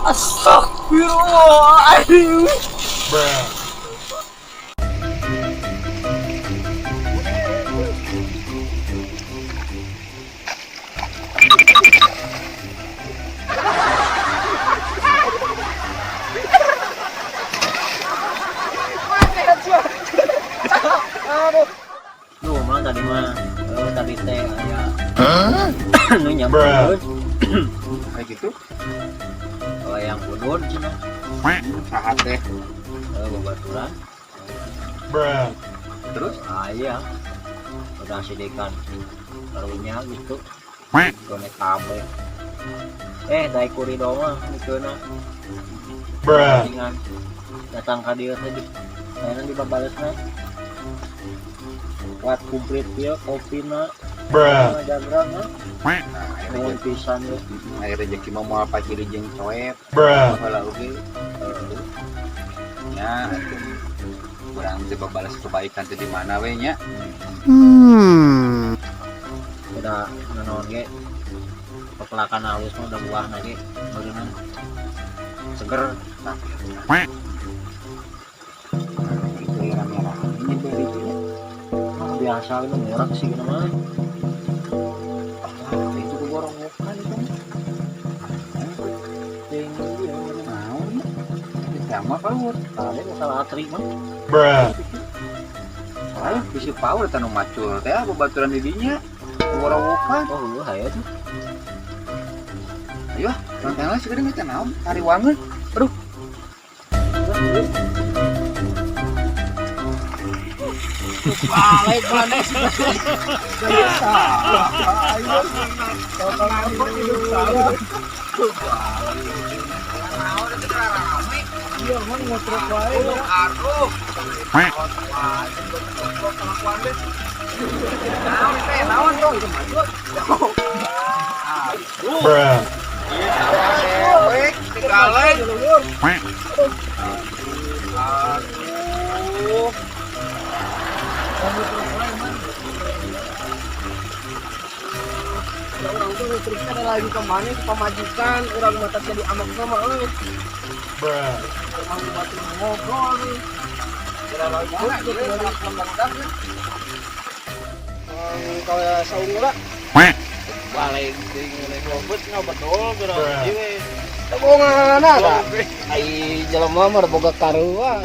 Astagfirullahaladzim. Bruh. Duh, mah tadi mah tadi teh aya nu nyampeun. Kayak gitu. Yang udud cenah. Saha teh? Babaturan. Bruh. Terus aya udah sidekan karunya gitu. Kone kabeh. Dai kurido mah mikeuna. Bruh. Dengan datang ka dieu teh ayeuna dibabalesna. Kuat komplit ieu kopina. Bruh. Jagrana. Nah, Nuhun pisan ye. Aya rezeki mah moal paciri jeung coet. Bruh. Baheula oge gitu. Nya atuh urang teh babalas kebaikan teh di mana we nya. Udah nanaon ge pepelakan halus mah udah buah ge meureunna seger. Nah, itu rame-rame ini beri nya. Ah, biasa we murah sih gini mah. Ah, itu keborowokan itu. Ting ieu meureun. Naon nya? Itu sama power. Tadi masalah atri mah. Bruh. Soalnya bisi power tanu macul teh babaturan di dinya. Keborowokan. Oh, heueuh hayo tuh. Ayo, nonton lah segera teh naon? Tariwangeun. Aduh. Balik mana sih? Iya, mah ngotrok wae. Aduh. Naon teh naon dong itu macul. Bruh. Dewek digaleng. Aduh. Urang tuh terus ada lagi kemana ke pamajikan, urang mata jadi amak sama euy. Bruh. Emang batu ngobrol nih. Kira lagi kalau saung lah. Balik ting ngobet ngabedol geura Bruh. ieu. Tebongan ada. Ai jelema mah boga karuan.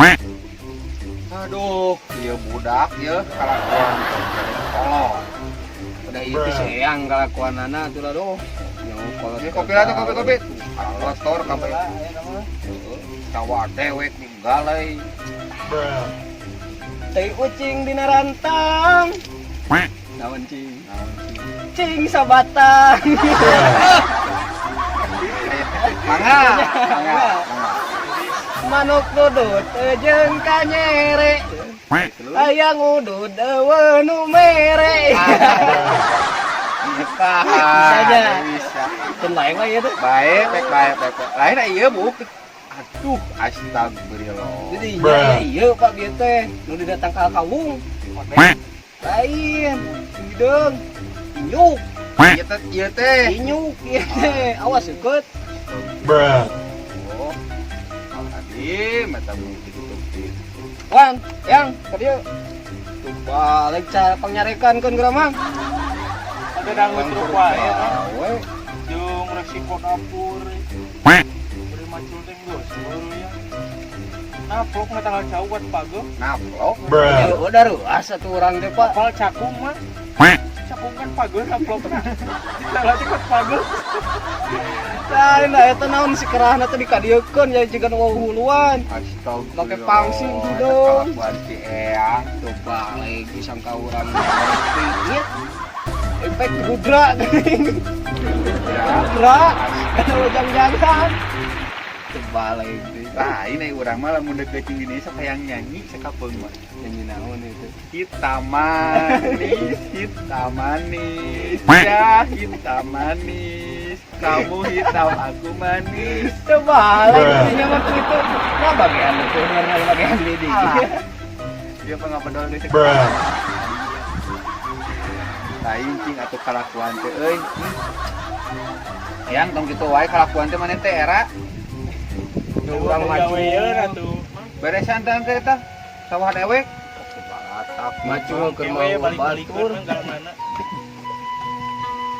Aduh, ieu budak ieu kalakuan tolong. Udah itu sayang kalakuanana atuh lah doh. Ini kopi lah tuh, kopi-kopi. Kotor kabeh. Cawa dewek digalai. Bruh. Tai ucing dina rantang. Naon cing? Naon sih? Cing sabatang. Mangga, mangga. Manuk nudut jeung kanyere. Hayang udud eueuh nu mere. Bisa aja. Bisa. Teu lain mah ieu teh. Baik, baik, baik, baik. Lain ieu bu. Aduh, astagfirullah. Jadi Bruh. iya Pak bieu teh nu didatang ka kawung. Lain, hideung. Inyuk, Ieu teh, ieu teh. inyuk ieu teh. Awas seukeut. Bruh. Oh. Tadi mata mu gitu. Wan, yang ka dieu. Tuh balik cara pangnyarekan keun geura mang. Ada dangut truk wae Wae. jeung resiko dapur. Beri macul teh geus baru ya. Naplok mah tanggal jauh buat pageuh. Naplok. Bruh. Ya udah ruas atuh urang teh Pak. Apal cakung mah. Cakung kan pageuh naplokna. Tanggal kuat pageuh. Lain lah eta naon si kerahna teh dikadieukeun ya jiga nu huluan. Astagfirullah. Make pangsi hidung. Kalakuan si Eyang. Tuh balik disangka urang pingit. Efek rudra geuning. Rudra kana jang-jangan. Tuh balik deui. Lain ai urang mah lamun deuk geucing gini sok hayang nyanyi sakapeung mah. Nyanyi naon itu? Hitam manis, hitam manis, ya hitam manis. Kamu hitam, aku manis. Tuh balik Bruh. intinya mah kitu. Nah bagian itu bener bagian di Dia apa ngabedol geus. Bruh. Lain cing atuh kalakuan teh euy. Yang tong kitu wae kalakuan teh maneh teh era. Nu urang maju. Atuh. Beresan teh teh eta. Sawah dewek. Baratak Macul keur Kewe mau balik-balik batur. Enggak mana.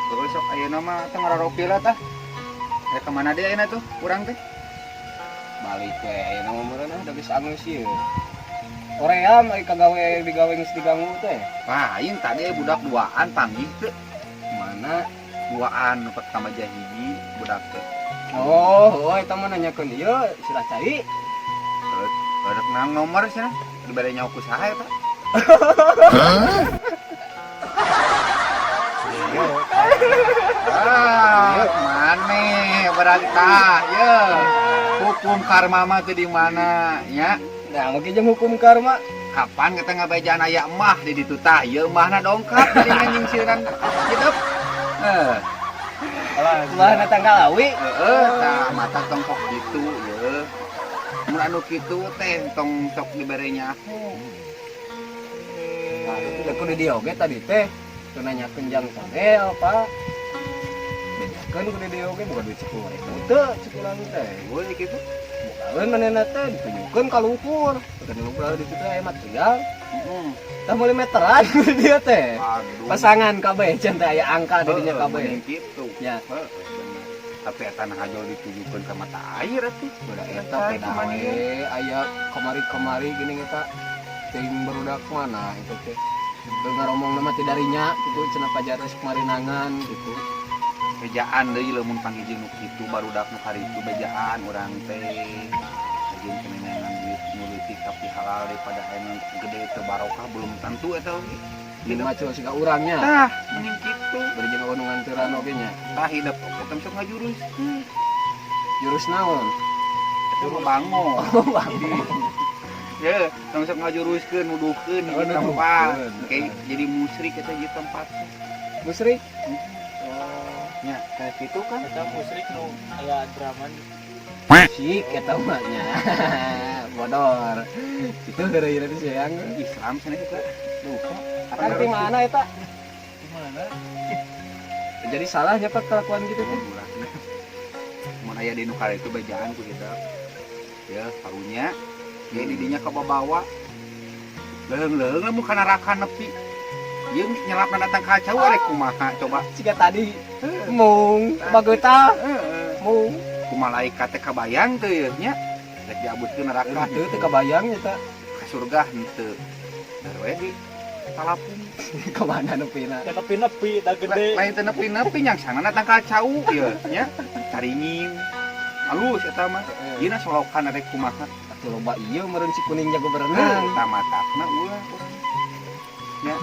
Terus sok ayeuna mah teh ngararopi lah tah. Rek ka mana deui ayeuna tuh urang teh? Balik we ayeuna mah meureun ah da geus angeus ieu. Oream ai kagawe digawe geus diganggu teh. Lain tadi budak duaan panggih teu. Mana? Duaan nu pertama hiji budak teh. Oh, oh eta mah nanyakeun ieu sirah cai. Rek nang nomor cenah dibere nyawa ku saha eta? Ah, maneh berarti tah ye. Hukum karma mah teu di mana nya? Nah, mungkin jeung hukum karma. Kapan kita ngabejaan aya emah di ditu tah ieu emahna dongkap jadi nyingsiran hidup. Heh. Kumaha tanggal awi? Heeh, tah mata tong sok kitu ye. Mun anu kitu teh tong sok dibere nyaho. Nah, itu da kudu dieu oge tadi teh. Teu nanyakeun jang samel, Pak. Bejakeun kudu dieu oge boga duit 10.000 teu cek urang teh. Boleh kitu. Bukaeun manehna teh ditunjukkeun ka luhur. Teu luhur di situ aya material. Heeh. Tah meuli meteran kudu dieu teh. Aduh. Pasangan kabeh can teh aya angka di dinya kabeh. Mending kitu. Ya. Heeh, bener. Tapi eta nah hajol ditujukeun ka mata air atuh. Udah eta beda we aya kamari-kamari geuning eta teuing barudak mana itu teh. Teu ngaromongna mah ti darinya kitu cenah pajar geus marinangan gitu. Bejaan deui lamun panggih nu kitu barudak nu karitu bejaan urang teh. Rajin kenengan duit nu leutik tapi halal daripada aya gede teu barokah belum tentu eta oge. Di macul siga urangnya. Tah, mending kitu. Bari jeung nu nganturan oge nya. Tah hidup oge teh sok ngajurus. Jurus naon? Eta mah bango. Oh, bango. Ye, tong sok ngajuruskeun nuduhkeun Oh, di tempat. nuduhkeun. Kayak jadi musrik eta di tempat. Musrik? Oh, Nya, kayak gitu kan. eta musrik nu aya drama. Sik eta mah nya. Bodor. Itu heureuy teh sayang. Islam sana eta. Lupa. Akang di mana eta? Di mana? Jadi salahnya Pak kelakuan gitu teh. Mun aya di nu itu bejaan ku hidup. Ya, karunya. Ya di dinya kababawa. Leuheung-leuheung lamun kana neraka nepi. Ieu nyelapna datang kacau rek kumaha coba. Siga tadi mung bageuta Heeh. mung. Ku malaikat teh kabayang teu ye nya. Rek diabutkeun neraka. Teu teu kabayang eta. Ka surga henteu. Dar we di talapung. Ka mana nepina? Teu nepi-nepi da gede. Lain teu nepi-nepi nyang sana datang kacau ieu nya. Caringin. Halus eta mah. Ieu na solokan rek kumaha. Atuh loba ieu meureun si kuning jago berenang. Tah matakna ulah urang. Nya.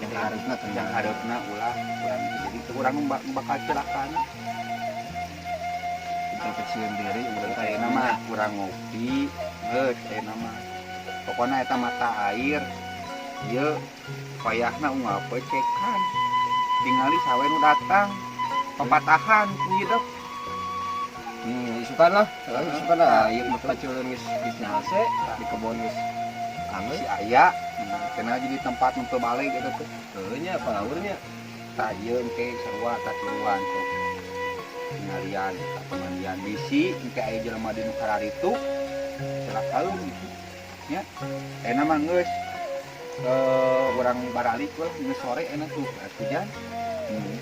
Yang hareupeuna teh Yang hareupna ulah urang jadi teu urang nu bakal celakana. Introspeksi diri urang teh Ayeuna mah urang ngopi, geus ayeuna mah. Pokona eta mata air ieu payahna unggal poe cekan. Tingali sawe nu datang. Papatahan ku hidup. Isukan lah, isukan lah. Ieu mah paculeun geus geus nyalse di kebon geus angeus. Si aya kena jadi tempat nu teu balik eta teh. Heuh nya palaurnya. Tah ieu engke sarua tah tiluan tuh. Tingalian eta pemandian bisi engke aya jelema di nu kararitu celakaeun gitu. Nya. Ayeuna mah geus urang baralik lah geus sore enak tuh geus hujan.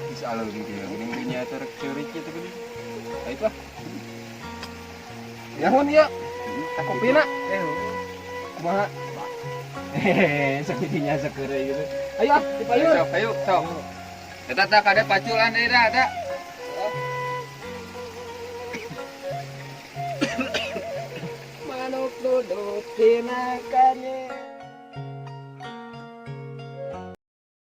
Geus alus gitu ya. Geuning dinya teh rek ceurik kitu geuning. Ayo lah. Ya hun ieu. Kopina. Kumaha? Hehehe, sakidinya sakeureuy gitu. Ayo ah, dipayun. Sok, ayo sok. Eta tah kada paculan deui dah eta. Manuk duduk dina kanye.